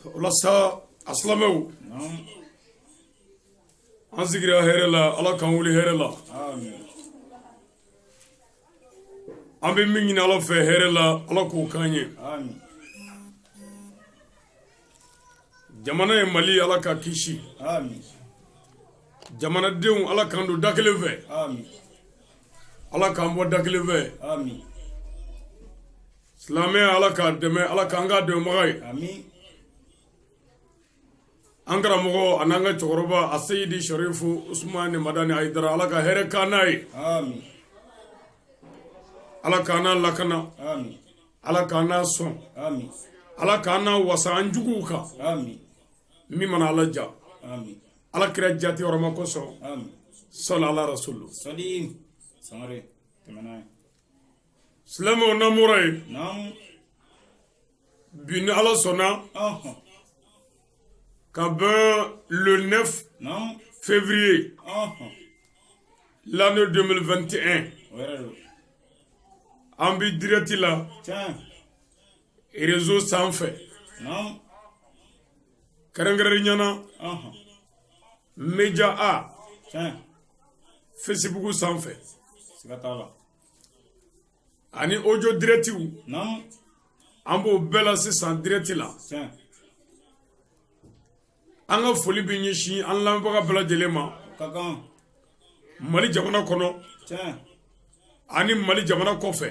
O la sa, a silamɛw, an sigira hɛrɛ la, Ala k'an wuli hɛrɛ la. An bɛ min ɲini Ala fɛ hɛrɛ la, Ala k'o k'an ye. Jamana ye Mali, Ala ka kisi. Jamanadenw, Ala k'an don da kelen fɛ, Ala k'an bɔ da kelen fɛ. Silamɛya, Ala k'a dɛmɛ, Ala k'an k'a dɛmɛbaga ye. An karamɔgɔ a n'an ka cɛkɔrɔba a Seyidi Sharifu Usumani Madani Ayidara, Ala ka hɛrɛ k'an n'a ye, Ala k'an n'a lakana, Ala k'an n'a sɔn, Ala k'an n'a wasa an juguw kan min mana Ala ja, Ala kira jati hɔrɔma kosɔn, sɔli ala rasulu. Silamɛw, n'an bɔra yen bi, ni Ala sɔnna, ka bɛn le 9 février l'année 2021, an bi direct la réseau sanfɛ, kɛrɛnkɛrɛnnenya na Media A Facebook sanfɛ ani audio directiw, an b'o bɛɛ la sisan direct la. An ka foli bɛ ɲɛsin an lamɛnbaga bɛɛ lajɛlen ma Mali jamana kɔnɔ ani Mali jamana kɔfɛ.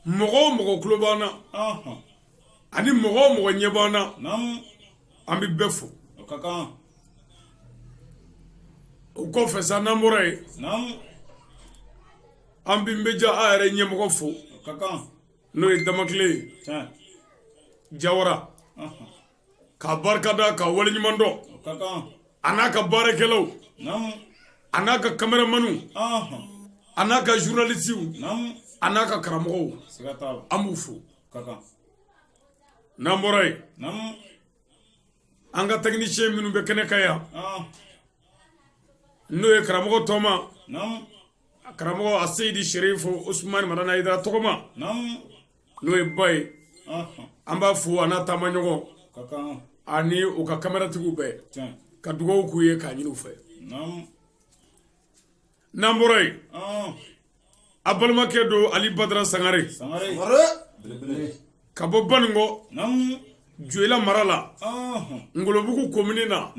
Mɔgɔ o mɔgɔ tulo b'an na ani mɔgɔ o mɔgɔ ɲɛ b'an na, an bɛ bɛɛ fo. O kɔfɛ sa, n'an bɔra yen, an bɛ Media A yɛrɛ ɲɛmɔgɔ fo, n'o ye Damakile ye Jawara, k'a barikada, ka waleɲuman dɔn, a n'a ka baarakɛlaw, a n'a ka kameramaniw, a n'a ka journalistew, a n'a ka karamɔgɔw, an b'u fo. N'an bɔra yen, an ka technicien minnu bɛ kɛnɛ kan yan, n'o ye karamɔgɔ Tɔma, karamɔgɔ a Seyidi Sherifu Usumani Madani Ayidara tɔgɔma, n'o ye ba ye, an b'a fo, a n'a taamaɲɔgɔn ani u ka kameratigiw bɛɛ, ka dugawu k'u ye, k'a ɲini u fɛ. N'an bɔra yen, a balimakɛ don, Ali Badara Sangare, ka bɔ Baninkɔ, Joyila mara la, Ngolobugu komini na,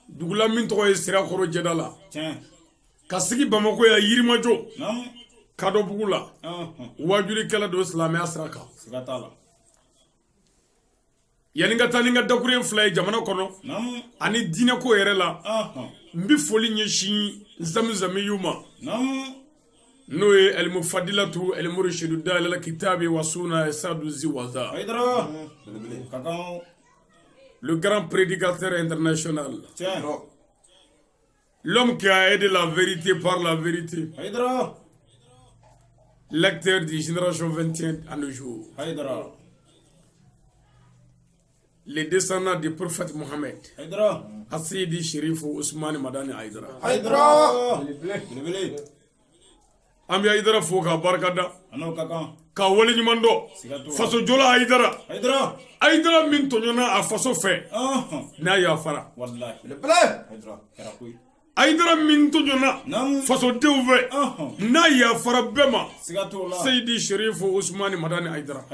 dugula min tɔgɔ ye Sirakɔrɔ jɛda la, ka sigi Bamakɔ yan, Yirimajɔ, Kadɔbugu la. Wajulikɛla don silamɛya sira kan. Yanni ka taa ni n ka dakuruɲɛ 2 ye jamana kɔnɔ ani diinɛko yɛrɛ la, n bɛ foli ɲɛsin Zamizamiyu ma, n'o ye Ɛlimufadilatu Ɛlimurisidu dalala kitabi wa suna sadu ziwaza, le grand prédicateur international, l'homme qui a aidé la vérité par la vérité, lecteur du Génération 21 à nos jours, les descendants du prophète Mohammed, Asidi Sherifu Ousmane Madani Aïdara. An bɛ Aïdara fo k'a barika da, ka waleɲuman dɔn. Faso jɔla Aïdara, Aïdara min tɔɲɔna a faso fɛ n'a yafara, Aïdara min tɔɲɔna fasodenw fɛ n'a yafara bɛɛ ma, Seyidi Sherifu Ousmane Madani Aïdara.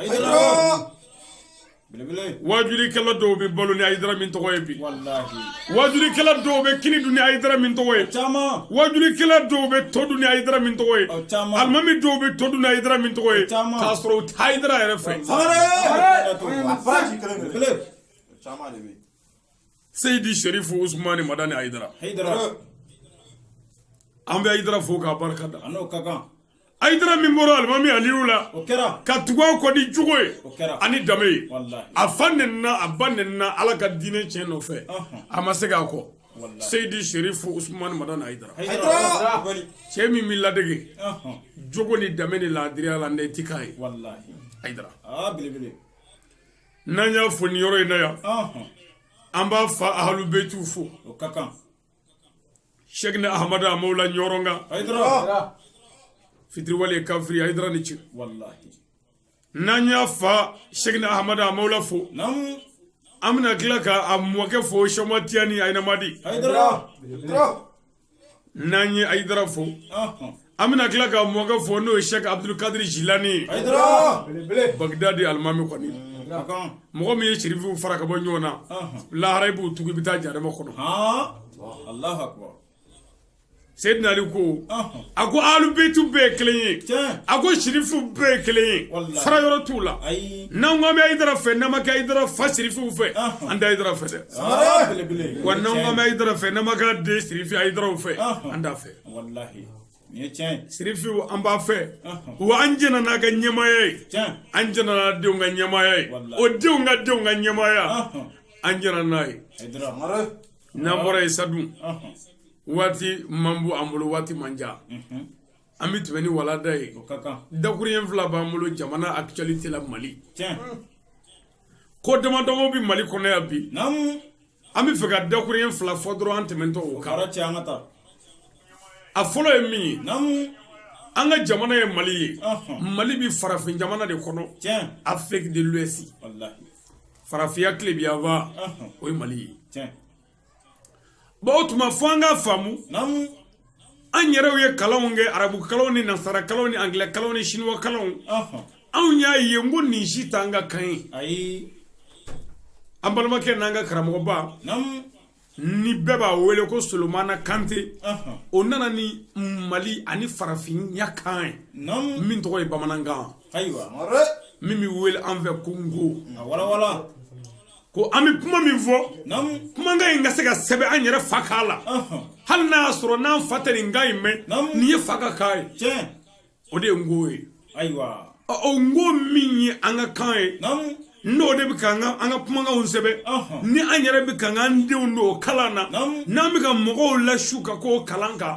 Wajulikɛla dɔw bɛ balo ni Ayidara min tɔgɔ ye bi, wajulikɛla dɔw bɛ kini dun ni Ayidara min tɔgɔ ye, wajulikɛla dɔw bɛ to dun ni Ayidara min tɔgɔ ye, alimami dɔw bɛ to dun ni Ayidara min tɔgɔ ye, k'a sɔrɔ u tɛ Ayidara yɛrɛ fɛ. Seyidi Sherifu Usumani Madani Ayidara, an bɛ Ayidara fo k'a barika da. Ayidara min bɔra alimami Aliyu la ka tugu a kɔ ni jogo ye ani danbe ye, a fa nɛnina, a ba nɛnina Ala ka diinɛ tiɲɛ nɔfɛ, a ma se k'a kɔ. Seyidi Sherifu Usumani Madani Ayidara, cɛ min bɛ ladege jogo ni danbe ni laadiriya la, ne ti k'a ye Ayidara. N'an y'a fo nin yɔrɔ in na yan, an b'a fa ahalu beyitiw fo, Sɛkina Ahamada Mawula Ɲɔrɔnka, fitiriwale kafiri, Ayidara ni ce. N'an y'a fa Sɛkina Ahamada Mawula fo. An bɛna tila ka a mɔkɛ fo, Sɛki Tijani Ayinamadi. N'an ye Ayidara fo, an bɛna tila ka mɔkɛ fo, n'o ye Sɛki Abudulkadiri Jilani ye, Bagdadi alimami kɔni. Mɔgɔ min ye sirifiw fara ka bɔ ɲɔgɔn na, lahara i b'u tugu, i bɛ taa jahanama kɔnɔ. Seyidina Ali ko, a ko alubeyitu bɛɛ ye kelen ye, a ko sirifiw bɛɛ ye kelen ye, fara yɔrɔ t'u la. N'an ko an bɛ Ayidara fɛ, n'an ma kɛ Ayidara fa sirifiw fɛ, an tɛ Ayidara fɛ dɛ. Wa n'an ko an bɛ Ayidara fɛ, n'an ma kɛ den sirifi Ayidaraw fɛ, an t'a fɛ. Sirifiw, an b'a fɛ, wa an jɛnna n'a ka ɲɛmaaya ye, an jɛnna n'a denw ka ɲɛmaaya ye, o denw ka denw ka ɲɛmaaya, an jɛnna n'a ye. N'an bɔra yen sa dun, waati man bon an bolo, waati man jan, an bɛ tɛmɛ ni walada ye. Dakuruɲɛ fila b'an bolo jamana actualité la Mali. Ko damadama bɛ Mali kɔnɔ yan bi. An bɛ fɛ ka dakuruɲɛ fila fɔ dɔrɔn, an tɛmɛntɔ o kan. A fɔlɔ ye min ye, an ka jamana ye Mali ye. Mali bɛ farafin jamana de kɔnɔ, Afrique de l'Ouest, farafinya tilebiyanfan, o ye Mali ye. Bon, o tuma fo an ka faamu, an yɛrɛw ye kalanw kɛ, arabu kalanw ni nasara kalanw ni angilɛ kalanw ni chinois kalanw. Anw y'a ye n ko nin si t'an ka kan ye. An balimakɛ n'an ka karamɔgɔba ni bɛɛ b'a wele ko Solomana Kante, o nana ni Mali ani farafinya kan ye min tɔgɔ ye bamanankan, min bɛ wele an fɛ ko nko. Ko an bɛ kuma min fɔ, kumakan in ka se ka sɛbɛn an yɛrɛ fa kan la, hali n'a y'a sɔrɔ n'an fa tɛ nin kan in mɛn, nin ye fa ka kan ye, o de ye nko ye. O nko min ye an ka kan ye, n'o de bɛ k'an ka an ka kumakanw sɛbɛn, ni an yɛrɛ bɛ k'an k'an denw don o kalan na, n'an bɛ ka mɔgɔw lasu ka k'o kalan kan,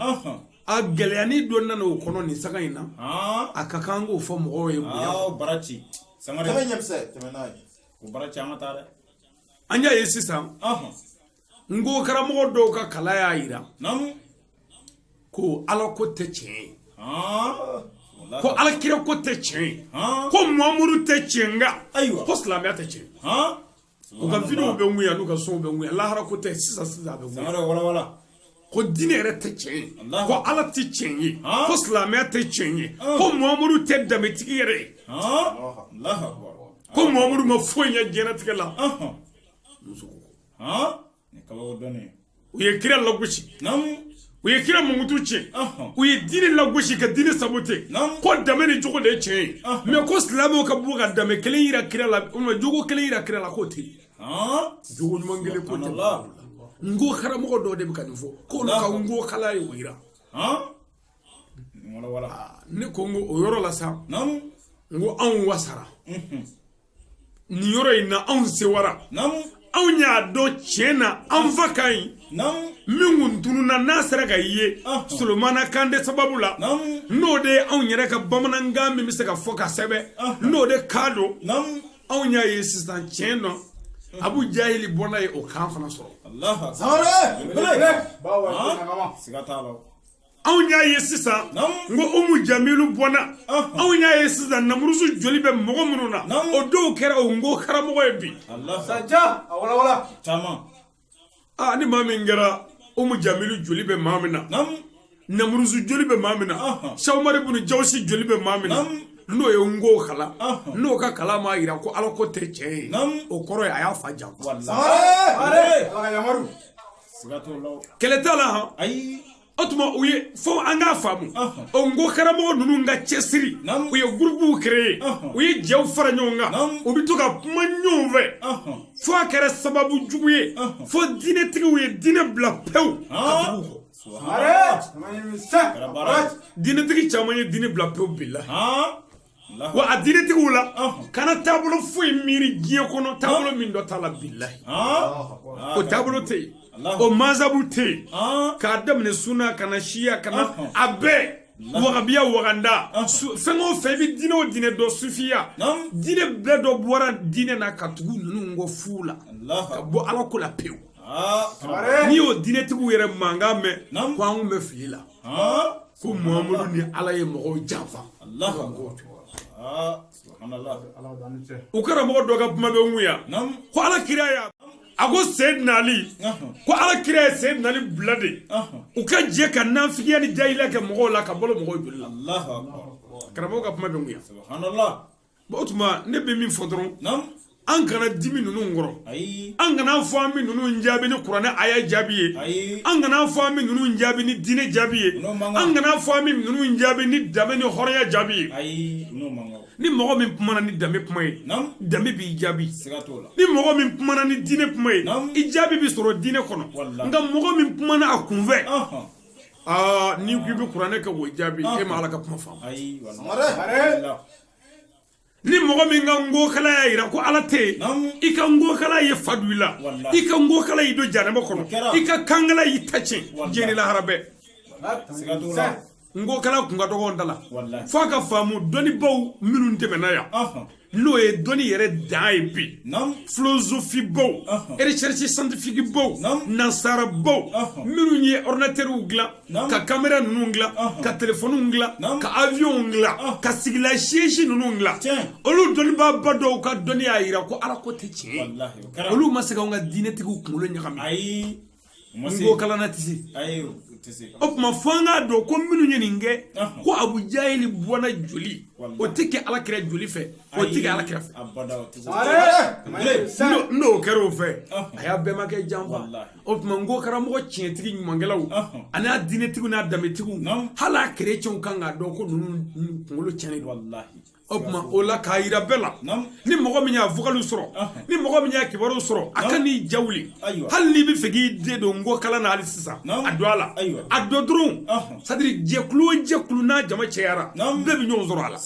a gɛlɛyani dɔ nana o kɔnɔ nin saga in na. A ka kan k'o fɔ mɔgɔw ye bonya. An y'a ye sisan, n ko karamɔgɔ dɔw ka kalan y'a yira ko Ala ko tɛ tiɲɛ ye, ko Ala kira ko tɛ tiɲɛ ye, ko Muhamadu tɛ tiɲɛ, nka ko silamɛya tɛ tiɲɛ. U ka videow bɛ ŋuya, n'u ka sonw bɛ ŋuya, lahara ko tɛ sisan sisan a bɛ ŋuya, ko diinɛ yɛrɛ tɛ tiɲɛ ye, ko Ala tɛ tiɲɛ ye, ko silamɛya tɛ tiɲɛ ye, ko Muhamadu tɛ danbetigi yɛrɛ ye, ko Muhamadu ma foyi ɲɛ diɲɛlatigɛ la. Muso ko u ye kira lagosi, u ye kira mankutu tiɲɛ, u ye diinɛ lagosi ka diinɛ sabote, ko danbe ni jogo de ye tiɲɛ ye, mais ko silamɛw ka bɔ ka danbe kelen yira kira la, jogo kelen yira kira la, k'o tɛ yen, jogo ɲuman kelen ko tɛ. N ko karamɔgɔ dɔw de bɛ ka nin fɔ, k'olu ka n ko kalan ye o yira. Ne ko n ko o yɔrɔ la sa, n ko anw wasara nin yɔrɔ in na, anw sewara, anw y'a dɔn tiɲɛ na an fa ka ɲi min kun tununna, n'a sera ka ye Solomana Kante sababu la, n'o de ye anw yɛrɛ ka bamanankan min bɛ se ka fɔ ka sɛbɛn, n'o de kan don. Anw y'a ye sisan tiɲɛ nɔ, Abu Jahili bɔnna ye o kan fana sɔrɔ. Anw y'a ye sisan n ko Umu Jamilu bɔnna. Anw y'a ye sisan Namurusu joli bɛ mɔgɔ minnu na, o dɔw kɛra o nko karamɔgɔ ye bi. Aa, ni maa min kɛra Umu Jamilu joli bɛ maa min na, Namurusu joli bɛ maa min na, Sawumari bunu Jawusi joli bɛ maa min na, n'o ye nko kalan, n'o ka kalan m'a yira ko Ala ko tɛ tiɲɛ ye, o kɔrɔ ye a y'a fa janfa. Kɛlɛ t'a la han. O tuma u ye fo an k'a faamu, o nko karamɔgɔ ninnu ka cɛsiri, u ye gurupuw créé, u ye jɛw fara ɲɔgɔn kan, u bɛ to ka kuma ɲɔgɔn fɛ, fo a kɛra sababu jugu ye fo diinɛtigiw ye diinɛ bila pewu ka tugu u kɔ. Diinɛtigi caman ye diinɛ bila pewu bila. Wa a diinɛtigiw la, kana taabolo foyi miiri diɲɛ kɔnɔ, taabolo min dɔ t'a la, bilahi o taabolo tɛ yen, o mazabu tɛ yen, k'a daminɛ suna ka na siya ka na a bɛɛ wagabiya waganda fɛn o fɛn i bɛ diinɛ o diinɛ dɔn, sufiya diinɛ bɛɛ dɔ bɔra diinɛ na ka tugu ninnu kɔ fu la ka bɔ Ala ko la pewu. N'i y'o diinɛtigiw yɛrɛ mankan mɛn ko an kun bɛ fili la, ko Muhamadu ni Ala ye mɔgɔw janfa. U karamɔgɔ dɔ ka kuma bɛ n kun yan ko Ala kira y'a a ko Seyidina Ali ko Ala kira ye Seyidina Ali bila de u ka jɛ ka nafigiya ni jahiliya kɛ mɔgɔw la ka balo mɔgɔw joli la. Karamɔgɔ ka kuma bɛ n kun yan. Bon, o tuma ne bɛ min fɔ dɔrɔn, an kana dimi ninnu kɔrɔ, an kana fɔ an bɛ ninnu jaabi ni kuranɛ aya jaabi ye, an kana fɔ an bɛ ninnu jaabi ni diinɛ jaabi ye, an kana fɔ an bɛ ninnu jaabi ni danbe ni hɔrɔnya jaabi ye. Ni mɔgɔ min kumana ni danbe kuma ye, danbe b'i jaabi. Ni mɔgɔ min kumana ni diinɛ kuma ye, i jaabi bɛ sɔrɔ diinɛ kɔnɔ. Nka mɔgɔ min kumana a kunfɛ, aa, n'i ko i bɛ kuranɛ kɛ k'o jaabi, e ma Ala ka kuma faamu. Ni mɔgɔ min ka ngokala y'a yira ko Ala tɛ yen, i ka ngokala ye fa don i la, i ka ngokala y'i don jahanama kɔnɔ, i ka kankala y'i ta tiɲɛ diɲɛ ni lahara bɛɛ. Ngokala kun ka dɔgɔ da la f'a ka faamu. Dɔnnibaw minnu tɛmɛna yan, n'o ye dɔnni yɛrɛ dan ye bi, philosophie baw, recherche scientifique baw, nansara baw minnu ye ordinateur dilan, ka caméra ninnu dilan, ka téléphone dilan, ka avion dilan, ka sigila siège ninnu dilan, olu dɔnnibaaba dɔw ka dɔnni y'a yira ko Ala ko tɛ tiɲɛ ye. Olu ma se k'anw ka diinɛtigiw kunkolo ɲagami. Ngokala tɛ se. O tuma fo an k'a dɔn ko minnu ye nin kɛ, ko Abu Jahili bɔnna joli, o tɛ kɛ Ala kira joli fɛ, o tɛ kɛ Ala kira fɛ. N'o kɛra o fɛ, a y'a bɛnbakɛ janfa. O tuma n ko karamɔgɔ tiɲɛtigi ɲumankɛlaw ani n'a diinɛtigiw n'a danbetigiw, hali a kerecɛnw kan k'a dɔn ko ninnu kunkolo tiɲɛnen don. O tuma o la, k'a yira bɛɛ la, ni mɔgɔ min y'a vocal sɔrɔ, ni mɔgɔ min y'a kibaru sɔrɔ, a ka n'i ja wuli. Hali n'i bɛ fɛ k'i den don n ko kalan na hali sisan, a don a la, a don dɔrɔn. C'est à dire jɛkulu o jɛkulu n'a jama cayara, bɛɛ bɛ ɲɔgɔn sɔrɔ a la.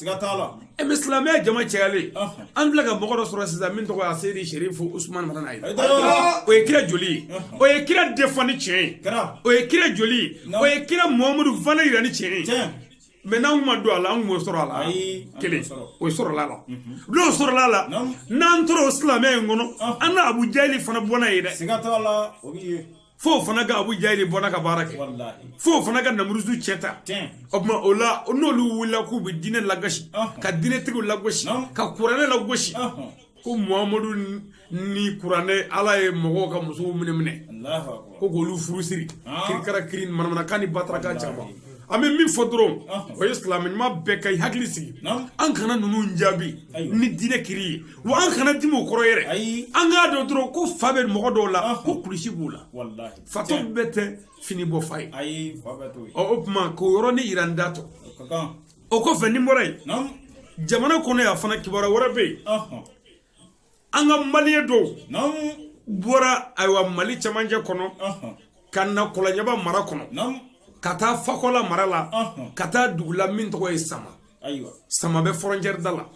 Ɛ, mais silamɛya jama cayalen, an filɛ ka mɔgɔ dɔ sɔrɔ sisan min tɔgɔ ye Aseyidi Serifu Usumani Madani Hayidara. O ye kira joli ye? O ye kira défend ni tiɲɛ ye? O ye kira joli ye? O ye kira Muhamadu fana yira ni tiɲɛ ye? Mais n'an ma don a la, an kun b'o sɔrɔ a la kelen, o sɔrɔla a la. N'o sɔrɔla a la, n'an tora o silamɛya in kɔnɔ, an na Abu Jahili fana bɔnna ye dɛ. Fo o fana ka Abu Jahili bɔnna ka baara kɛ, fo o fana ka Namuruzu cɛ ta. O tuma o la, n'olu wulila k'u bɛ diinɛ lagosi, ka diinɛtigiw lagosi, ka kuranɛ lagosi, ko Muhamadu ni kuranɛ, Ala ye mɔgɔw ka musow minɛ minɛ ko k'olu furu siri, kirikara kiri, manamanakan ni batarakan caman. An bɛ min fɔ dɔrɔn, o ye silamɛ ɲuman bɛɛ ka i hakili sigi. An kana ninnu jaabi ni diinɛ kiri ye, wa an kana dimi o kɔrɔ yɛrɛ. An k'a dɔn dɔrɔn ko fa bɛ mɔgɔ dɔw la, ko kulusi b'u la. Fatɔ bɛɛ tɛ fini bɔ fa ye. Ɔ, o tuma k'o yɔrɔnin yira n da tɔ. O kɔfɛ, ni n bɔra yen, jamana kɔnɔ yan fana, kibaruya wɛrɛ bɛ yen. An ka malien dɔw bɔra, ayiwa, Mali cɛmancɛ kɔnɔ ka na Kɔlɔnjɛba mara kɔnɔ, ka taa Fakɔla mara la, ka taa dugu la min tɔgɔ ye Sama. Sama bɛ frontière da la.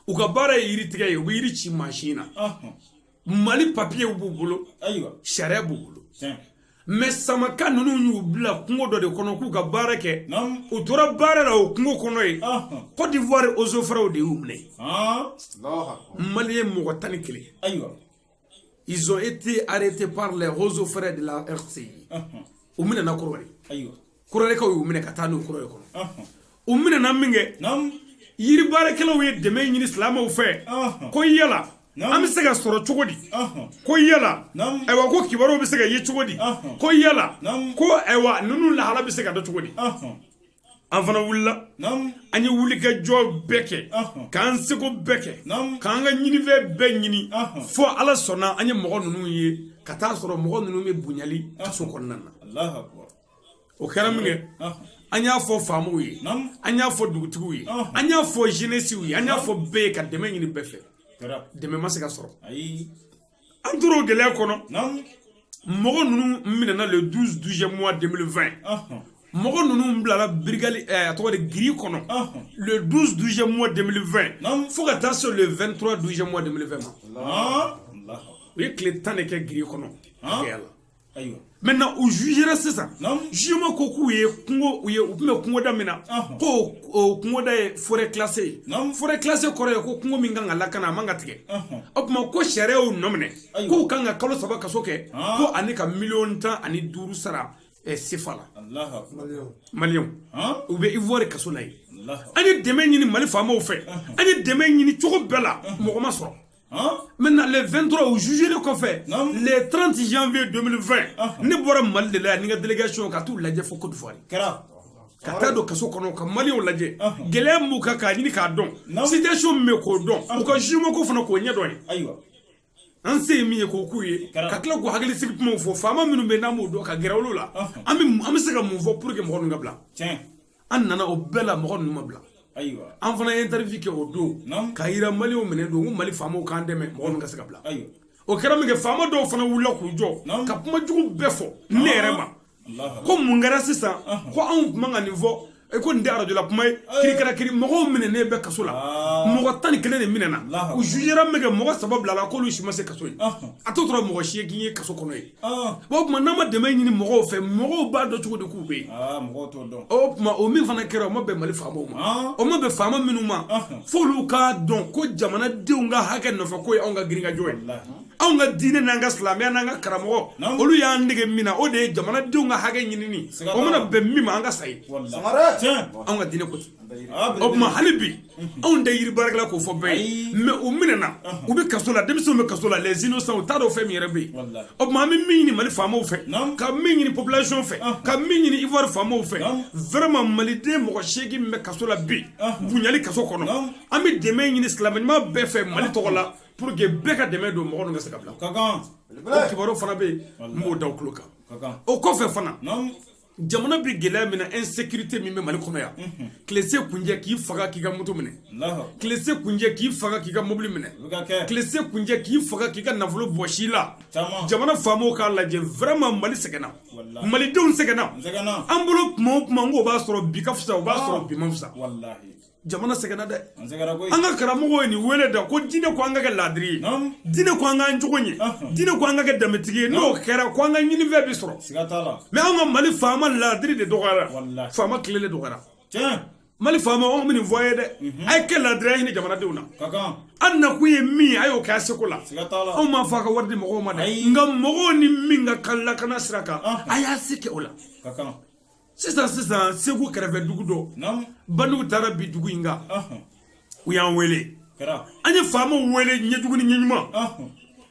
U ka baara ye yiri tigɛ ye, u bɛ yiri ci mansin na. Mali papiyew b'u bolo, sariya b'u bolo. Mais Samaka ninnu y'u bila kungo dɔ de kɔnɔ k'u ka baara kɛ. U tora baara la o kungo kɔnɔ yen, Côte d'Ivoire eaux et forêts de y'u minɛ. Malien mɔgɔ 11, ils ont été arrêtés par les eaux et forêts de la RCI. U minɛna Kɔrɔwari, Kɔrɔwɛrɛkaw y'u minɛ ka taa n'u Kɔrɔwɛrɛ kɔnɔ. U minɛna min kɛ, yiri baarakɛlaw ye dɛmɛ ɲini silamɛw fɛ ko yala an bɛ se ka sɔrɔ cogo di, ko yala, ayiwa, ko kibaruw bɛ se ka ye cogo di, ko yala, ko ayiwa, ninnu lahala bɛ se ka dɔn cogo di. An fana wulila, an ye wulikajɔ bɛɛ kɛ, k'an seko bɛɛ kɛ, k'an ka ɲinifɛn bɛɛ ɲini, fo Ala sɔnna, an ye mɔgɔ ninnu ye ka taa sɔrɔ mɔgɔ ninnu bɛ bonyali kaso kɔnɔna na. O kɛra min kɛ, an y'a fɔ faamaw ye, an y'a fɔ dugutigiw ye, an y'a fɔ jeunesse ye, an y'a fɔ bɛɛ ye ka dɛmɛ ɲini bɛɛ fɛ. Dɛmɛ ma se ka sɔrɔ. An tora o gɛlɛya kɔnɔ. Mɔgɔ ninnu minɛna le 12 12 mois 2020. Mɔgɔ ninnu bilala brigade, a tɔgɔ de, grille kɔnɔ le 12 12 mois 2020, fo ka taa se le 23 12 mois 2020 ma. U ye tile 10 de kɛ grille kɔnɔ hakɛya la. Maintenant, u jugera sisan. Jugement ko k'u ye kungo, u ye, u tun bɛ kungoda min na, ko o kungoda ye forêt classée ye. Forêt classée kɔrɔ ye ko kungo min kan ka lakana, a man ka tigɛ. O tuma ko sariya y'u nɔ minɛ k'u kan ka kalo 3 kaso kɛ, ko ani ka miliyɔn 15 sara CFA la. Malienw, u bɛ Ivoire kaso la yen. An ye dɛmɛ ɲini Mali faamaw fɛ, an ye dɛmɛ ɲini cogo bɛɛ la, mɔgɔ ma sɔrɔ. Maintenant, le 23, u jugé kɔfɛ, le 30 janvier 2020, ne bɔra Mali de la yan ni n ka délégation ka t'u lajɛ fo Côte d'Ivoire, ka taa don kaso kɔnɔ ka Maliyɛnw lajɛ, gɛlɛya min b'u kan k'a ɲini k'a dɔn, situation min bɛ k'o dɔn, u ka jugement ko fana k'o ɲɛdɔn ye. An se ye min ye k'o k'u ye, ka tila k'u hakili sigi kumaw fɔ. Faama minnu bɛ yen n'an b'o dɔn, ka gɛrɛ olu la, an bɛ se ka mun fɔ pour que mɔgɔ ninnu ka bila? An nana o bɛɛ la, mɔgɔ ninnu ma bila. An fana ye interview kɛ o don k'a yira Maliyɛnw minɛ don ko Mali faamaw k'an dɛmɛ, mɔgɔ ninnu ka se ka bila. O kɛra min kɛ, faama dɔw fana wulila k'u jɔ ka kuma jugu bɛɛ fɔ ne yɛrɛ ma, ko mun kɛra sisan, ko anw tun man ka nin fɔ, ko nin tɛ arajo la kuma ye. Kiri kɛra kiri, mɔgɔw minɛnen bɛ kaso la, mɔgɔ 11 de minɛna. U jugera min kɛ, mɔgɔ saba bilala, k'olu si ma se kaso ye. A t'o tora mɔgɔ si ye k'i ye kaso kɔnɔ ye. O tuma, n'an ma dɛmɛ ɲini mɔgɔw fɛ, mɔgɔw b'a dɔn cogo di k'u bɛ yen? O tuma, o min fana kɛra, o ma bɛn Mali faamaw ma, o ma bɛn faama minnu ma, f'olu k'a dɔn ko jamanadenw ka hakɛ nɔfɛ ko ye anw ka girinkajɔ ye. Anw ka diinɛ n'an ka silamɛya n'an ka karamɔgɔ, olu y'an dege min na, o de ye jamanadenw ka hakɛ ɲinini. O mana bɛn min ma, an ka sa ye. Anw ka diinɛ ko ten. O tuma, hali bi anw tɛ yiri baarakɛla k'o fɔ bɛɛ ye, mais u minɛna, u bɛ kaso la, denmisɛnw bɛ kaso la, les innocents, u t'a dɔn fɛn min yɛrɛ bɛ yen. O tuma, an bɛ min ɲini Mali faamaw fɛ, ka min ɲini population fɛ, ka min ɲini Ivoire faamaw fɛ, vraiment, maliden mɔgɔ 8 min bɛ kaso la bi, Bougnali kaso kɔnɔ, an bɛ dɛmɛ ɲini silamɛ ɲuman bɛɛ fɛ Mali tɔgɔ la pour que bɛɛ ka dɛmɛ don, mɔgɔ ninnu ka se ka bila. O kibaru fana bɛ yen, n b'o da o tulo kan. O kɔfɛ fana, jamana bɛ gɛlɛya min na, insécurité min bɛ Mali kɔnɔ yan, tile se kunjɛ k'i faga k'i ka moto minɛ, tile se kunjɛ k'i faga k'i ka mobili minɛ, tile se kunjɛ k'i faga k'i ka nafolo bɔsi la. Jamana faamaw k'a lajɛ, vraiment, Mali sɛgɛnna, malidenw sɛgɛnna. An bolo kuma o kuma, n ko o b'a sɔrɔ bi ka fisa, o b'a sɔrɔ bi ma fisa. Jamana sɛgɛnna dɛ. An ka karamɔgɔw ye nin wele da ko diinɛ ko an ka kɛ laadiri ye, diinɛ ko an k'an cogo ɲɛ, diinɛ ko an ka kɛ danbetigi ye. N'o kɛra, ko an ka ɲinifɛn bi sɔrɔ. Mais an ka Mali faama, laadiri de dɔgɔyara, faama tile de dɔgɔyara. Mali faama, anw bɛ nin fɔ a ye dɛ, a ye kɛ laadiri, a ye hinɛ jamanadenw na. An nakun ye min ye, a y'o kɛ a seko la. Anw m'a fɔ a ka wari di mɔgɔw ma dɛ, nka mɔgɔw ni min ka kan lakana sira kan, a y'a se kɛ o la. Sisan sisan, Segu kɛrɛfɛ dugu dɔ, bandiw taara bi dugu in kan, u y'an wele, an ye faamaw wele, ɲɛjugu ni ɲɛɲuman.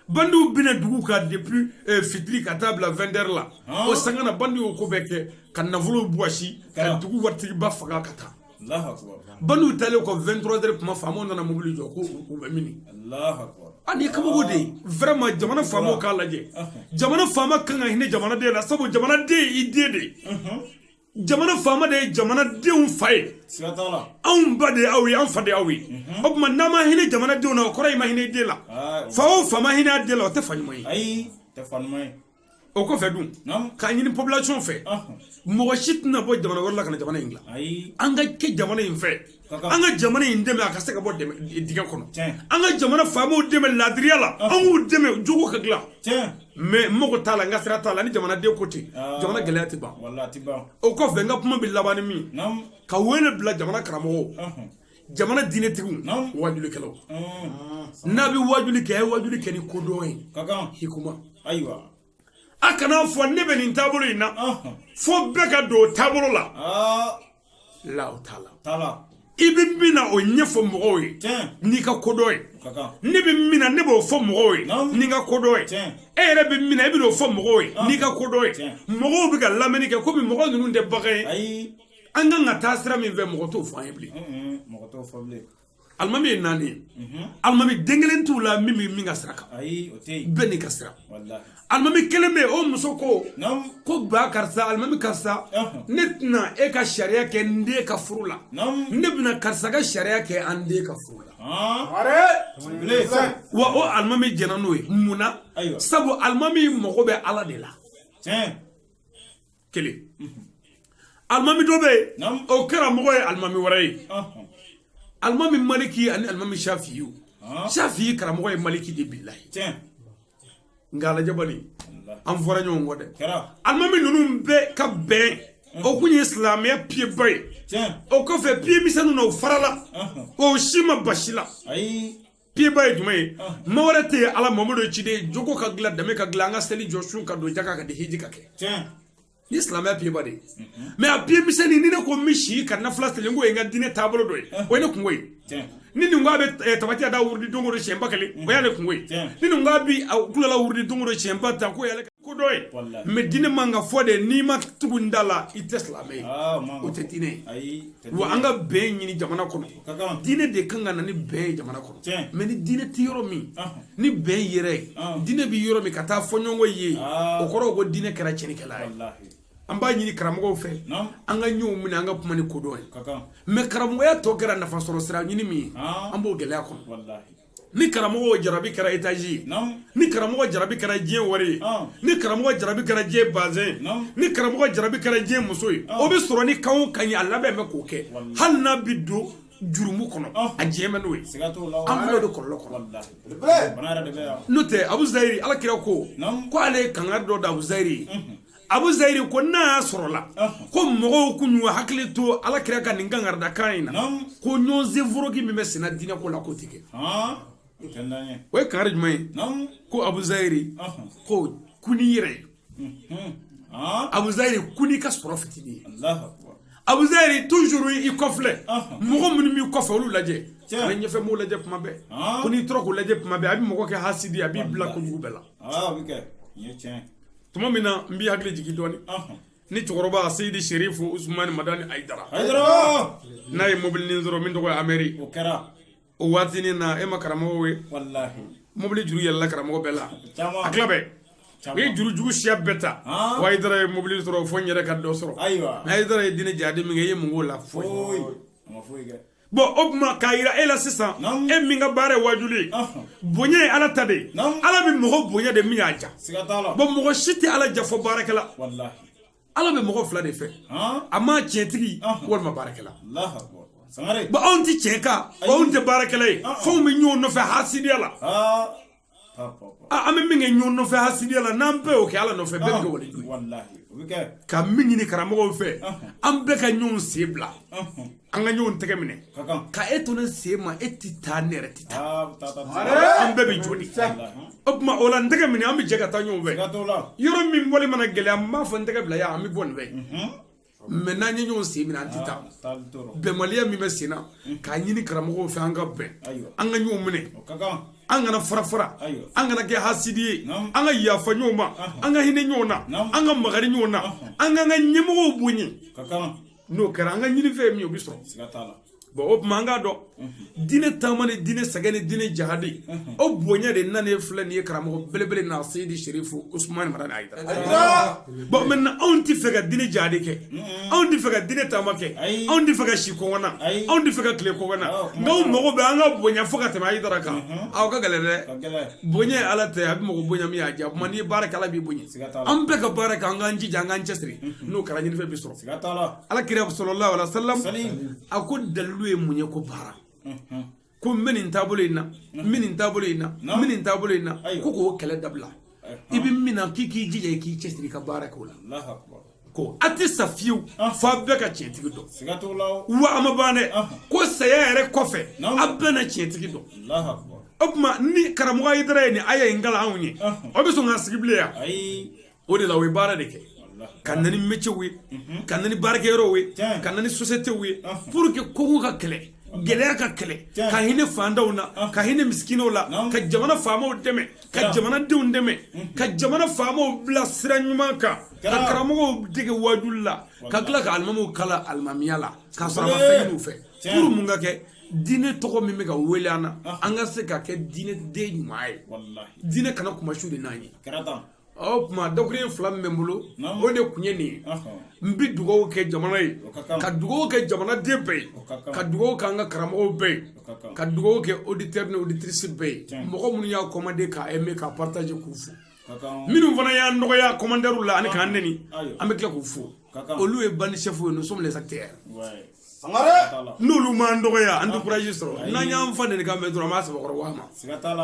Bandiw bɛna dugu kan depuis fitiri ka taa bila 20 heures la. O sanga na, bandiw y'o ko bɛɛ kɛ ka nafolo bɔsi, ka dugu waritigiba faga ka taa. Bandiw taalen kɔ, 23 heures kuma, faamaw nana mobili jɔ ko u bɛ mini. A nin ye kabako de ye vraiment. Jamana faamaw k'a lajɛ. Jamana faama kan ka hinɛ jamanaden la, sabu jamanaden ye i den de ye. Jamana faama de ye jamanadenw fa ye. Anw ba de ye aw ye, an fa de ye aw ye. O tuma, n'an ma hinɛ jamanadenw na, o kɔrɔ i ma hinɛ i den la. Fa o fa ma hinɛ a den la, o tɛ fa ɲuman ye. O kɔfɛ dun, k'a ɲini population fɛ, mɔgɔ si tɛna bɔ jamana wɛrɛ la ka na jamana in dilan. An ka kɛ jamana in fɛ, an ka jamana in dɛmɛ a ka se ka bɔ dingɛ kɔnɔ. An ka jamana faamaw dɛmɛ laadiriya la, an k'u dɛmɛ jogo ka dilan. Mais n mago t'a la, n ka sira t'a la ni jamanaden ko ten, jamana gɛlɛya tɛ ban. O kɔfɛ, n ka kuma bɛ laban ni min, ka wele bila jamana karamɔgɔw, jamana diinɛtigiw, wajulikɛlaw. N'a bɛ wajuli kɛ, a ye wajuli kɛ ni kodɔn ye, hikuma. A kana fɔ ne bɛ nin taabolo in na fo bɛɛ ka don o taabolo la la, o t'a la. I bɛ min na, o ɲɛfɔ mɔgɔw ye n'i ka kodɔn ye. Ne bɛ min na, ne b'o fɔ mɔgɔw ye n'i ka kodɔn ye. E yɛrɛ bɛ min na, e bɛ n'o fɔ mɔgɔw ye n'i ka kodɔn ye. Mɔgɔw bɛ ka lamɛnni kɛ komi mɔgɔ ninnu tɛ bagan ye. An kan ka taa sira min fɛ, mɔgɔ t'o fɔ an ye bilen. Alimami ye naani ye, alimami den kelen t'u la min bɛ min ka sira kan, bɛɛ n'i ka sira. Alimami kelen bɛ yen, o muso ko ko ba karisa, alimami karisa, ne tɛna e ka sariya kɛ n den ka furu la, ne bɛna karisa ka sariya kɛ an den ka furu la. Wa o alimami jɛnna n'o ye. Mun na? Sabu alimami mago bɛ Ala de la. Kelen, alimami dɔ bɛ yen, o kɛra mɔgɔ ye alimami wɛrɛ ye, alimami Maliki ani alimami Shafiyu. Shafiyi karamɔgɔ ye Maliki de, bilahi. Nka lajɛ bali, an fɔra ɲɔgɔn kɔ dɛ. Alimami ninnu bɛɛ ka bɛn, o kun ye silamɛya piyeba ye. O kɔfɛ, piye misɛnninw na, o farala, o si ma basi la. Piyeba ye jumɛn ye? Ma wɛrɛ tɛ yen, Ala Mamadu ye ciden. Jogo ka dilan, danbe ka dilan, an ka seli jɔ, sun ka don, jaka ka di, hiji ka kɛ. Ni silamɛya pied ba de ye, mais a pied misɛnnin, ni ne ko n bɛ si ka nafila seli, n ko ye n ka diinɛ taabolo dɔ ye, o ye ne kungo ye. Ni nin ko a bɛ tabati da wurudi don o don siɲɛ 1000, o y'ale kungo ye. Ni nin ko a bi kulola wurudi don o don siɲɛ 10,000, k'o y'ale ko dɔ ye. Mais diinɛ man ka fɔ de n'i ma tugu n da la, i tɛ silamɛ ye. O tɛ diinɛ ye. Wa an ka bɛn ɲini jamana kɔnɔ. Diinɛ de kan ka na ni bɛn ye jamana kɔnɔ. Mais ni diinɛ tɛ yɔrɔ min, ni bɛn yɛrɛ ye, diinɛ bɛ yɔrɔ min ka taa fɔ ɲɔgɔn ye, o kɔrɔ ko diinɛ kɛra tiɲɛnikɛla ye. An b'a ɲini karamɔgɔw fɛ, an ka ɲɔgɔn minɛ, an ka kuma ni kodɔn ye. Mais karamɔgɔya tɔ kɛra nafa sɔrɔ sira ɲini min ye, an b'o gɛlɛya kɔnɔ. Ni karamɔgɔ jarabi kɛra étage ye, ni karamɔgɔ jarabi kɛra diɲɛ wari ye, ni karamɔgɔ jarabi kɛra diɲɛ bazin, ni karamɔgɔ jarabi kɛra diɲɛ muso ye, o bɛ sɔrɔ ni kan o kan ye, a labɛn bɛ k'o kɛ, hali n'a bɛ don jurumu kɔnɔ, a diɲɛ bɛ n'o ye. An filɛ o de kɔlɔlɔ kɔnɔ. N'o tɛ, Abu Zayiri, Ala kira ko ko ale ye kangari dɔ da Abu Zayiri ye. Abu Zayiri ko n'a y'a sɔrɔla ko mɔgɔw kun y'u hakili to Ala kira ka nin kangaridakan in na, ko ɲɔgɔn senforoki min bɛ senna diinɛ ko la, k'o tɛ kɛ. O ye kangari jumɛn ye? Ko Abu Zayiri ko kun n'i yɛrɛ ye. Abu Zayiri, kun n'i ka sɔrɔ fitinin ye. Abu Zayiri, toujours i kɔfilɛ, mɔgɔ minnu b'i kɔfɛ, olu lajɛ, kana ɲɛfɛ mɔgɔw lajɛ kuma bɛɛ. Ko n'i tora k'u lajɛ kuma bɛɛ, a bɛ mɔgɔ kɛ hasidi, a b'i bila kojugu bɛɛ la. Tuma min na, n b'i hakili jigin dɔɔni ni cɛkɔrɔba Seyidi Serifu Usumani Madani Ayidara, n'a ye mobili sɔrɔ min tɔgɔ ye Ameri, o waatinin na, e ma karamɔgɔw ye, mobili juru yɛlɛla karamɔgɔ bɛɛ la, a tila bɛɛ, u ye juru jugu siya bɛɛ ta. Wa Ayidara ye mobili sɔrɔ, fo n yɛrɛ ka dɔ sɔrɔ. Ayidara ye diinɛ jadi min kɛ, i ye mun k'o la? Foyi. Bon, o tuma k'a yira e la sisan, e min ka baara ye wajuli ye, bonya ye Ala ta de ye. Ala bɛ mɔgɔ bonya de min y'a ja. Bon, mɔgɔ si tɛ Ala ja fɔ baarakɛla. Ala bɛ mɔgɔ fila de fɛ, a ma tiɲɛtigi walima baarakɛla. Bon, anw tɛ tiɲɛ kan, anw tɛ baarakɛla ye, fɛnw bɛ ɲɔgɔn nɔfɛ hasidiya la. An bɛ min kɛ ɲɔgɔn nɔfɛ hasidiya la, n'an bɛɛ y'o kɛ Ala nɔfɛ, bɛɛ bɛ kɛ waliju ye. Ka min ɲini karamɔgɔw fɛ, an bɛɛ ka ɲɔgɔn sen bila, an ka ɲɔgɔn tɛgɛ minɛ. Ka e to ne sen ma, e tɛ taa, ne yɛrɛ tɛ taa, an bɛɛ bɛ jɔ de. O tuma o la, n tɛgɛ minɛ, an bɛ jɛ ka taa ɲɔgɔn fɛ. Yɔrɔ min bɔli mana gɛlɛya, n b'a fɔ n tɛgɛ bila yan, an bɛ bɔ nin fɛ. Mais n'an ye ɲɔgɔn sen minɛ, an tɛ taa. Bɛnbaliya min bɛ sen na, k'a ɲini karamɔgɔw fɛ, an ka bɛn, an ka ɲɔgɔn minɛ, an kana fara fara, an kana kɛ hasidi ye, an ka yafa ɲɔgɔn ma, an ka hinɛ ɲɔgɔn na, an ka makari ɲɔgɔn na, an k'an ka ɲɛmɔgɔw bonya. N'o kɛra, an ka ɲinifɛn ye min ye, o bɛ sɔrɔ. Bon, o tuma an k'a dɔn, diinɛ taama ni diinɛ sɛgɛn ni diinɛ jahadi, o bonya de nanen filɛ nin ye karamɔgɔ belebele na Seyidi Serifu Usumani Madani Ayidara. Bon, maintenant, anw tɛ fɛ ka diinɛ jahadi kɛ, anw tɛ fɛ ka diinɛ taama kɛ, anw tɛ fɛ ka si kɔngɔ na, anw tɛ fɛ ka tile kɔngɔ na, nka anw mago bɛ an ka bonya fo ka tɛmɛ Ayidara kan. Aw ka gɛlɛn dɛ. Bonya ye Ala tɛ, a bɛ mɔgɔ bonya min y'a diya. Kuma n'i ye baara kɛ, Ala b'i bonya. An bɛɛ ka baara kɛ, an k'an jija, an k'an cɛsiri, n'o kɛra, ɲinifɛn bɛ sɔrɔ. Ala kira sallallahu alaihi wasallam a ko dalilu ye mun ye? Ko baara, ko n bɛ nin taabolo in na, n bɛ nin taabolo in na, n bɛ nin taabolo in na, ko k'o kɛlɛ dabila. I bɛ min na, k'i k'i jija, i k'i cɛsiri i ka baara kɛ o la. Ko a tɛ sa fiyewu f'a bɛɛ ka tiɲɛtigi dɔn. Wa a ma ban dɛ, ko saya yɛrɛ kɔfɛ, a bɛɛ na tiɲɛtigi dɔn. O tuma ni karamɔgɔ Ayidara ye nin aya in kalan anw ye, o bɛ sɔn k'an sigi bilen yan? O de la, o ye baara de kɛ ka na ni métier ye, ka na ni baarakɛyɔrɔw ye, ka na ni société ye, pour que kɔngɔ ka kɛlɛ, gɛlɛya ka kɛlɛ, ka hinɛ fantanw na, ka hinɛ misikinaw la, ka jamana faamaw dɛmɛ, ka jamanadenw dɛmɛ, ka jamana faamaw bila sira ɲuman kan, ka karamɔgɔw dege wajuli la, ka tila ka alimamuw kala alimamiya la, k'a sɔrɔ a ma fɛn ɲini u fɛ, pour mun ka kɛ diinɛ tɔgɔ min bɛ ka wele an na, an ka se ka kɛ diinɛ den ɲuman ye, diinɛ kana kumasiw de n'an ye. O tuma dakuruɲɛ fila min bɛ n bolo, o de kun ye nin ye. N bɛ dugawu kɛ jamana ye, ka dugawu kɛ jamanaden bɛɛ ye, ka dugawu kɛ an ka karamɔgɔw bɛɛ ye, ka dugawu kɛ auditeur ni auditrice bɛɛ ye, mɔgɔ minnu y'a commandé, k'a aimé, k'a partagé, k'u fo. Minnu fana y'an nɔgɔya commentaire la ani k'an nɛni, an bɛ tila k'u fo. Olu ye bandi chef ye, nous sommes les acteurs. N'olu m'an dɔgɔya, an tɛ courage sɔrɔ. N'an y'an fa nɛni kan mɛn dɔrɔn, an b'a sɛbɛkɔrɔ waa ma.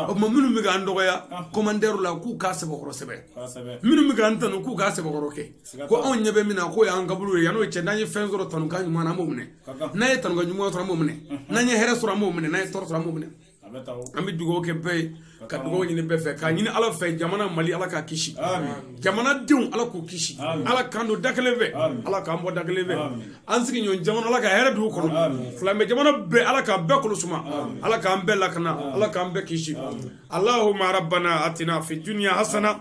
O tuma minnu bɛ k'an dɔgɔya commentaire la, k'u k'a sɛbɛkɔrɔ sɛbɛ. Minnu bɛ k'an tanu, k'u k'a sɛbɛkɔrɔ kɛ. Ko anw ɲɛ bɛ min na, k'o y'an kaburu ye. Yan'o cɛ, n'an ye fɛn sɔrɔ tanukan ɲuman na, an b'o minɛ. N'an ye tanukan ɲuman sɔrɔ, an b'o minɛ. N'an ye hɛrɛ sɔrɔ, an b'o minɛ. N'an ye tɔɔrɔ sɔrɔ, an b'o minɛ. An bɛ dugawu kɛ bɛɛ ye, ka dugawu ɲini bɛɛ fɛ, k'a ɲini Ala fɛ, jamana Mali, Ala k'a kisi, jamanadenw, Ala k'u kisi, Ala k'an don da kelen fɛ, Ala k'an bɔ da kelen fɛ, an sigiɲɔgɔn jamana, Ala ka hɛrɛ d'u kɔnɔ, silamɛ jamana bɛɛ, Ala k'a bɛɛ kolo suma, Ala k'an bɛɛ lakana, Ala k'an bɛɛ kisi. Allahumma rabbana atina fi dunya hasana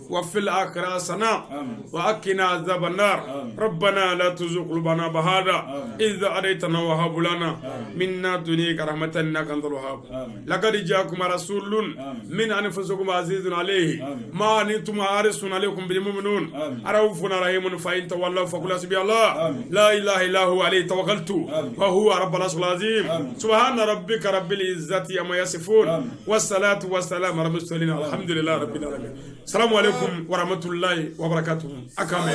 wa fil akhirati hasana wa qina azaban nar. Rabbana la tuzigh qulubana ba'da idh hadaytana wa hab lana min ladunka rahmatan innaka antal wahhab. Laqad ja'akum rasulun min anfusikum azizun alayhi ma anittum harisun alaykum bil mu'minun raufun rahimun. Fa in tawallaw faqul hasbi Allah la ilaha illa huwa alayhi tawakkaltu wa huwa rabbul arshil azim. Subhana rabbika rabbil izzati amma yasifun wassalatu wassalamu ala mursalin, alhamdulillahi rabbil alamin. Salamu alaykum wa rahmatullahi wa barakatuh. Akame.